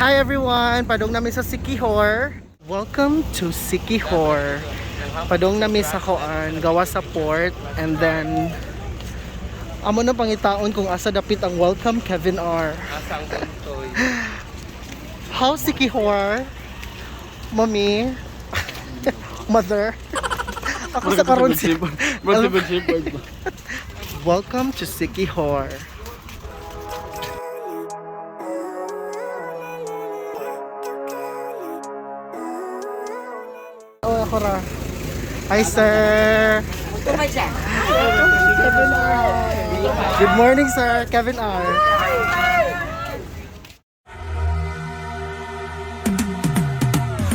Hi everyone! Padong namin sa Siquijor. Welcome to Siquijor. Padong namin sa Koan, gawa sa port, and then amo na pangitaon kung asa dapit ang Welcome Kevin R. Asa ang puntoy? How Siquijor? Mami? Mother? Ako sa karon si Welcome to Siquijor. Oh, ako ra. Hi, sir. Kevin R. Good morning, sir. Kevin R.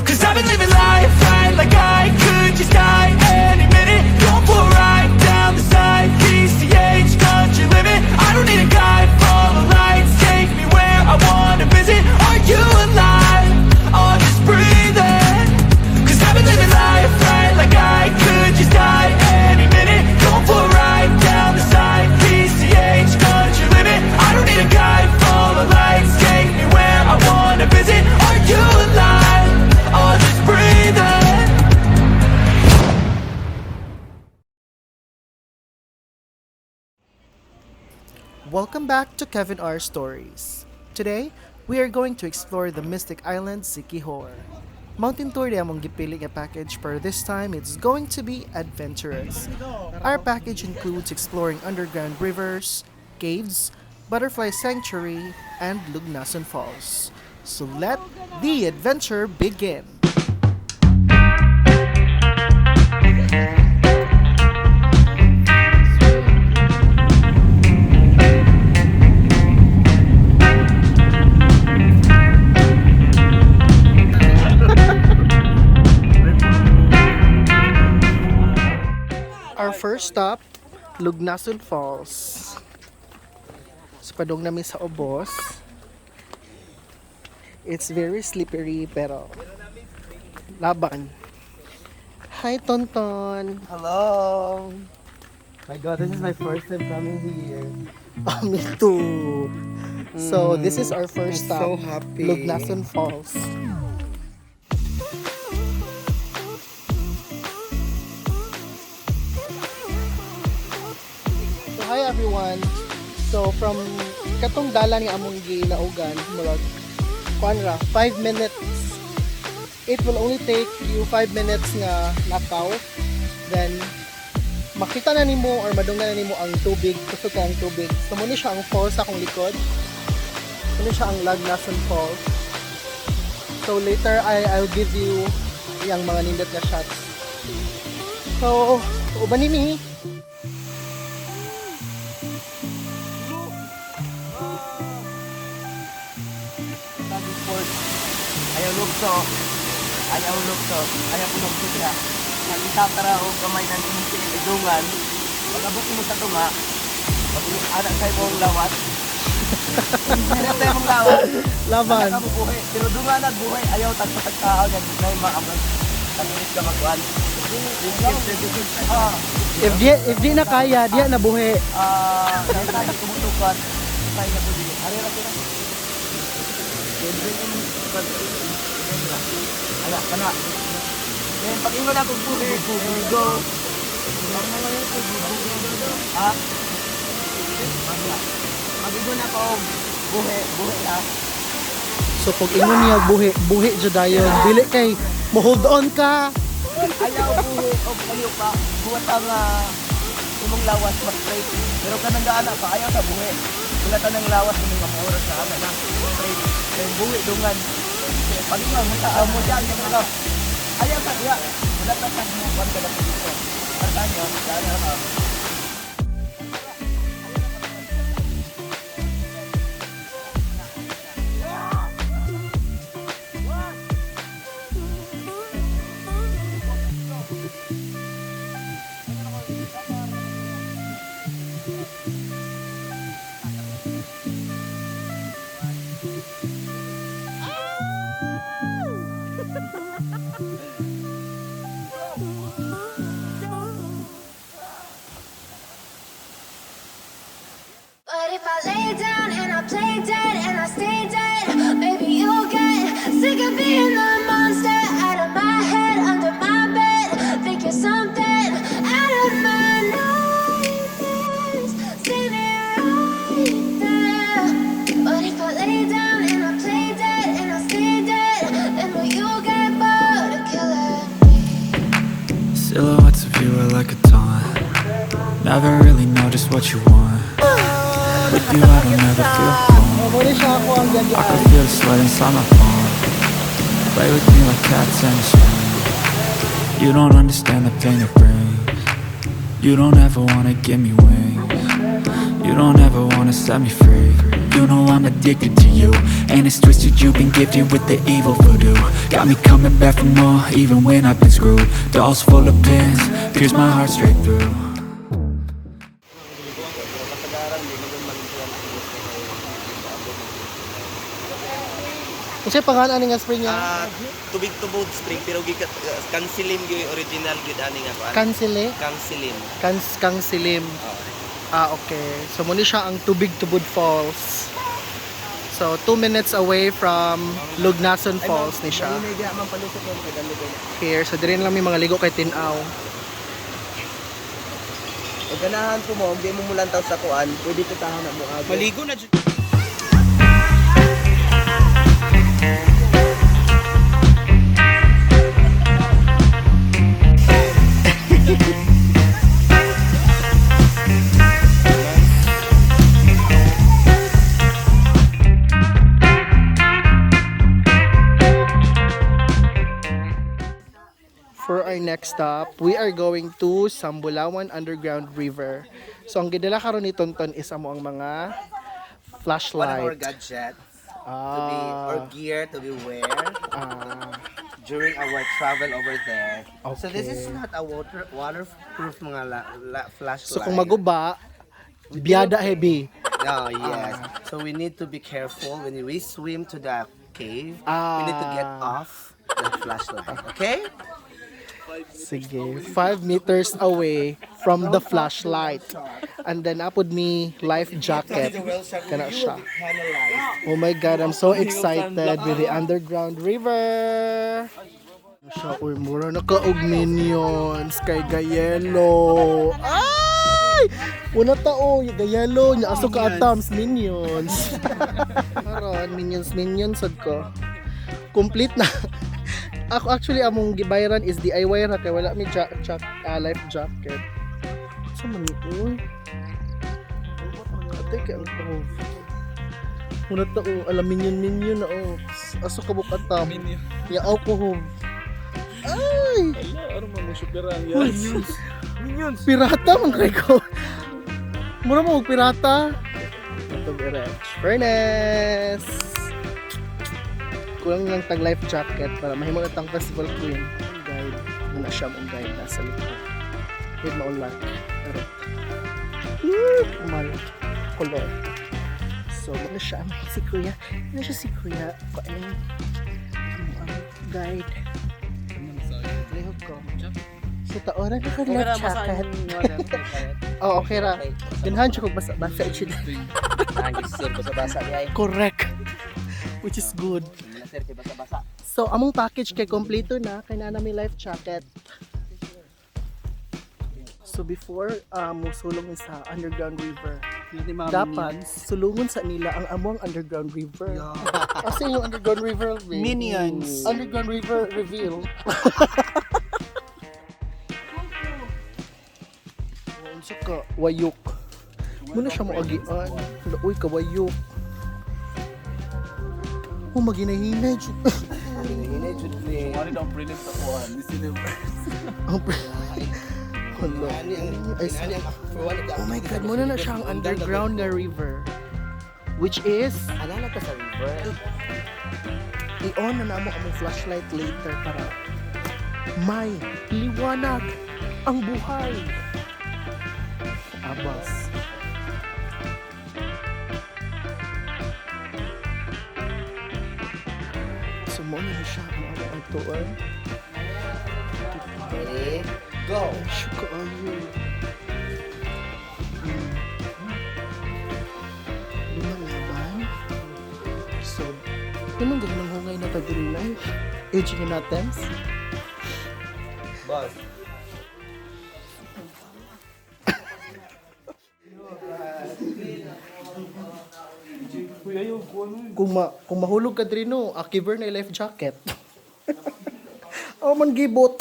'Cause I've been living life right like I could just die any minute. Going for a ride down the side, PCH, country limit. I don't need a guide, follow lights, take me where I wanna visit. Are you alive? Or just breathing? 'Cause I've been living life right like I could just die any minute. Going for a ride down the side, PCH, country limit. I don't need a guide, follow lights, take me where I wanna visit. Are you alive? Or just breathing? Welcome back to Kevin R. Stories. Today, we are going to explore the Mystic Island, Siquijor. Mountain tour di among gipili nga package, pero this time it's going to be adventurous. Our package includes exploring underground rivers, caves, butterfly sanctuary, and Lugnason Falls. So let the adventure begin! Our first stop, Lugnason Falls. So, padong namin sa Obos. It's very slippery pero laban. Hi, Tonton! Hello! My God, this is my first time coming here. Oh, me too. So, this is our first I'm stop. so happy. Lugnason Falls. So, hi everyone. So, from katong dala ni among gilaugan, murag kuan ra, 5 minutes. It will only take you 5 minutes nga lakaw. Then makita na nimo or madunggan na nimo ang tubig, kusog ka ang tubig. So muna siya ang falls sa akong likod. Muna siya ang Lagnason Falls. So later I'll give you yung mga nindot na shots. So, uban nini. Sabi sport. Ayaw lukso. Ayaw lukso. Ayaw ko lukso siya. Nakita tara o kamay ng imong pinigidungan. Pag-abot mo sa tunga, pag anak sa imong lawas. Anak sa imong lawas. Laban. Anak ka mo buhi. Pero dungan at buhi. Ayaw tagpatagtao niya. Di na maabot. Tagilit ka magkuhan. Ah, If di na kaya, di na buhi. ah, dahil tayo tumutukan, tayo na po dili. Ari ra sila. Ala, kana. Then pag ingon ako buhi, there we go. Ha? Mag-ingon ako buhi, buhi ha. So pag ingon niya buhi, buhi jud dayon. Dili kay mo hold on ka. Ayaw buhi o kayo pa. Buhat ang imong lawas mas straight. Pero kanang gaana pa ayaw sa buhi. Wala ta ng lawas imong mga oras sa ana na straight. Then buhi dungan. Pag ingon mo sa mo siya ang ka. Ayaw sa diya. Wala ta sa mo kwan ka lang dito. Tandaan niyo, gaana ka. Never really know just what you want. With you, I don't ever feel calm. Mo ni siya ako ang I gagawin. can feel the sweat inside my palm. Play with me like cats and a string. You don't understand the pain it brings. You don't ever wanna give me wings. You don't ever wanna set me free. You know I'm addicted to you, and it's twisted, you've been gifted with the evil voodoo. Got me coming back for more, even when I've been screwed. Dolls full of pins, pierce my heart straight through. Kasi pangalan ani nga spring niya? Ah, tubig tubod spring pero gikat kansilim gyud original gyud ani nga kuan. Kansile? Kansilim. Kans Kangsilim. Ah, okay. So muna siya ang Tubig Tubod Falls. So 2 minutes away from Lugnason Falls ni siya. Ay, diha man palusot mo kay dalo kay. Here, so dire lang may mga ligo kay Tinaw. Og ganahan po mo, og di mo mulantaw sa kuan, pwede to tahan na mo agi. Maligo na jud. For our next stop, we are going to Sambulawan Underground River. So ang gidala karon ni Tonton is amo ang mga One of our flashlight. gadgets to be or Ah, gear to be wear ah, during our travel over there. So this is Okay. not a waterproof mga flashlight. So kung maguba, biyada heavy. Oh, yes. So we need to be careful when we swim to the cave. We need to get Ah. off the flashlight. Okay? Sige, 5 meters away from the flashlight. And then apod me life jacket. Kana siya. Oh my God, I'm so excited with the underground river. Siya, uy, mura na ka og minions kay Gayelo. Ay! Una tao, Gayelo, nya aso ka atams minions. Karon, minions minions sad ko. Complete na. Ako actually among gibayran is DIY ra kay wala mi life jacket. Sa man uy? Atay kay ang cove. Una ta oh, alam minion minion na oh. Aso ka buk atam. Yaaw ko hov. Ay! Ano man mo ang Minions. Minions. Pirata man kay ko. Mura mo og pirata. Ito direct. Furnace. Kulang lang tag life jacket para mahimo na tang festival queen. Guide. Muna siya mong guide nasa likod. With maulak. Pero mal color. So, muna siya. Ay, si Kuya. Ano siya si Kuya? Ko ano yung ang guide. Lihok ko. So, taora na ka life jacket. Oo, okay ra. Ganhan siya kung basa-basa. Siya. Sir, basa-basa di ay. Correct. Which is good. Sir, basa-basa. So, among package kay kompleto na, kay naa na may life jacket. So, before musulong ni sa underground river, dapat sulungon sa nila ang among underground river. Kasi yung underground river, babe? Minions. Underground river reveal. Unsa ka wayok. Muna siya mo agian. Hala, uy, kawayok. Oh, maginahinay. Jud. Hinay jud ni. Ang Hala. Ay, oh my God, muna na siya ang underground na river. Which is, Ana na to sa river. I-on na namo among flashlight later para may liwanag ang buhay. Abas. So, mo na siya ang among atuan. Ready? Go. Shuka ayo. Lumalaban. So, ganun ganun ang hungay na tagrinay. Aging na natin. Boss. Kung mahulog ka diri no, akiver na yung life jacket. Oh man gibot.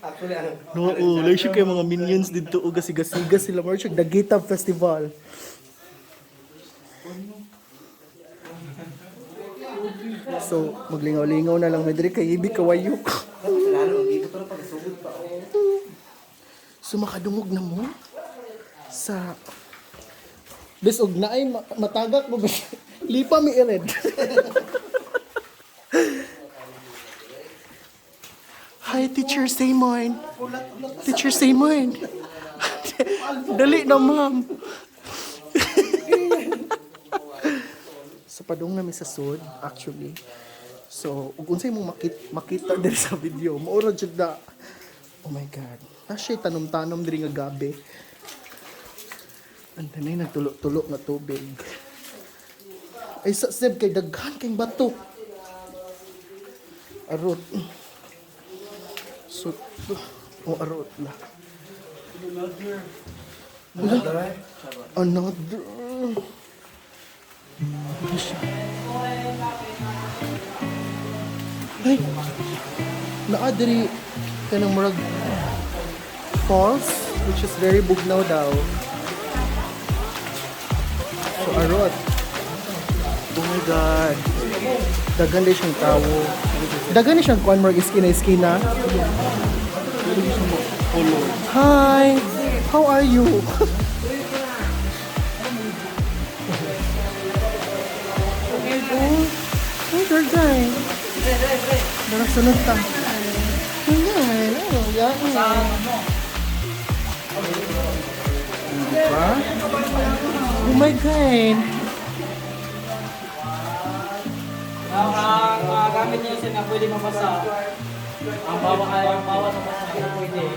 Actually, ang No, oh, like siya kay mga minions dito o gasiga-siga sila mo siya Dagitab Festival. So, maglingaw-lingaw na lang may diri kay ibig kawayok. Lalo, dito pero pag-sugod pa. Oh. So makadungog na mo sa Bisog na ay matagak mo ba? Lipa mi ired. Hi, Teacher Simon. Teacher Simon. Dali na, ma'am. So padung nami sa sud actually. So ug unsay mong makita diri sa video, mao ra jud na. Oh my God. Na siya tanom-tanom diri nga gabi. Ang tanay nagtulo-tulo nga tubig. Ay sa seb kay daghan kay bato. Arot. So, oh, arot na. Another. Another. Ano siya? Ay! Naa diri kanang murag falls, which is very bugnaw daw. So arot. Oh my God. Daghan din siyang tawo. Daghan din siyang kuan murag iskina-iskina. Hi! How are you? Oh, ay, girl, guy. Darang sunod ta. Ayan, oh, yan. Diba? Oh my God. Ang mga gamit niyo sir na pwede mabasa. Ang bawang ay ang bawang mabasa na pwede.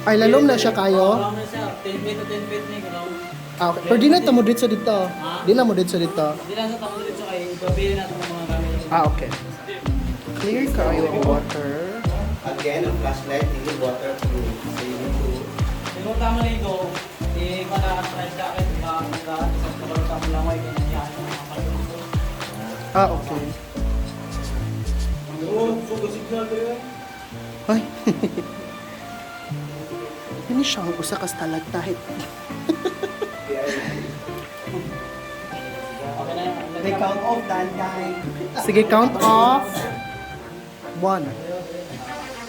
Ay, lalom na siya kayo? Lalom na siya, 10 feet to 10 feet ni lalom. Ah, okay. Pero di na tamo dito dito. Di na mo dito dito. Di lang sa tamo dito kay ibabili natin ang mga gamit. Ah, okay. Clear kayo ang water. Again, ang flashlight, hindi waterproof. So you need to Kung tama ligo, di ko na try jacket ba ang sa kapag tamo langoy ganyan yan ang mga palito. Ah, okay. Ay. Ini siya ang usa ka stalactite. Okay na yun. They count off, danday. Sige, count off. One.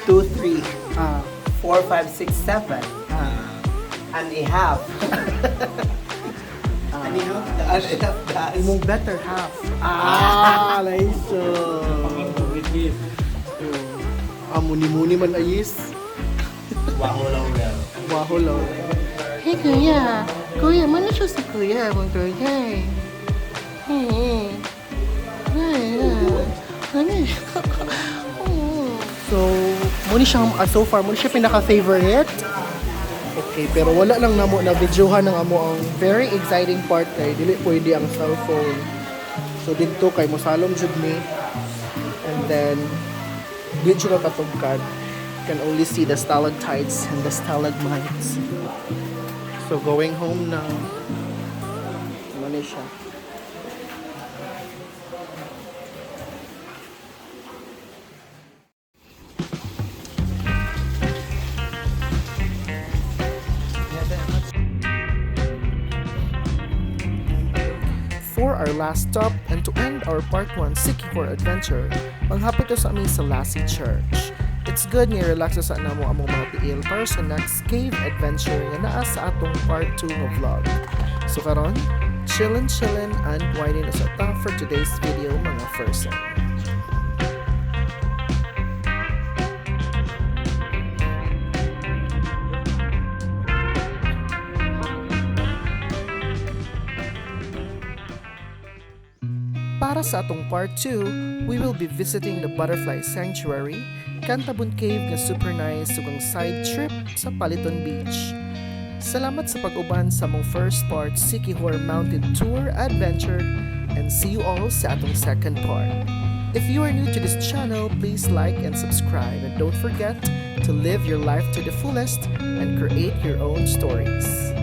2, 3, Ah. 4, 5, 6, 7. And a half. And a half dash. And a half dash. Imong better half. Ah, nice. Ah, muni-muni man ayis. Waho lang well. Waho lang. Hey, kuya. Kuya, mana siya si kuya? Mong kuya. Hey. Hey. Ano siya? So, muna siyang, so far, muna siya pinaka-favorite. Okay, pero wala lang namo na videohan ng amo ang very exciting part kay dili pwede ang cellphone. So didto kay mosalom jud mi. And then di jud ka katugkad. You can only see the stalactites and the stalagmites. So going home na. Ano ni siya? For our last stop and to end our part 1 Siquijor adventure, manghapit ta sa amin sa Lassie Church. It's good nga relax sa namo among mga tiil para sa next cave adventure nga naa sa atong part 2 nga vlog. So karon, chillin' chillin' and winding us ta for today's video, mga person. Para sa atong part 2, we will be visiting the Butterfly Sanctuary, Cantabon Cave nga super nice ug ang side trip sa Paliton Beach. Salamat sa pag-uban sa among first part Siquijor Mountain Tour Adventure and see you all sa atong second part. If you are new to this channel, please like and subscribe and don't forget to live your life to the fullest and create your own stories.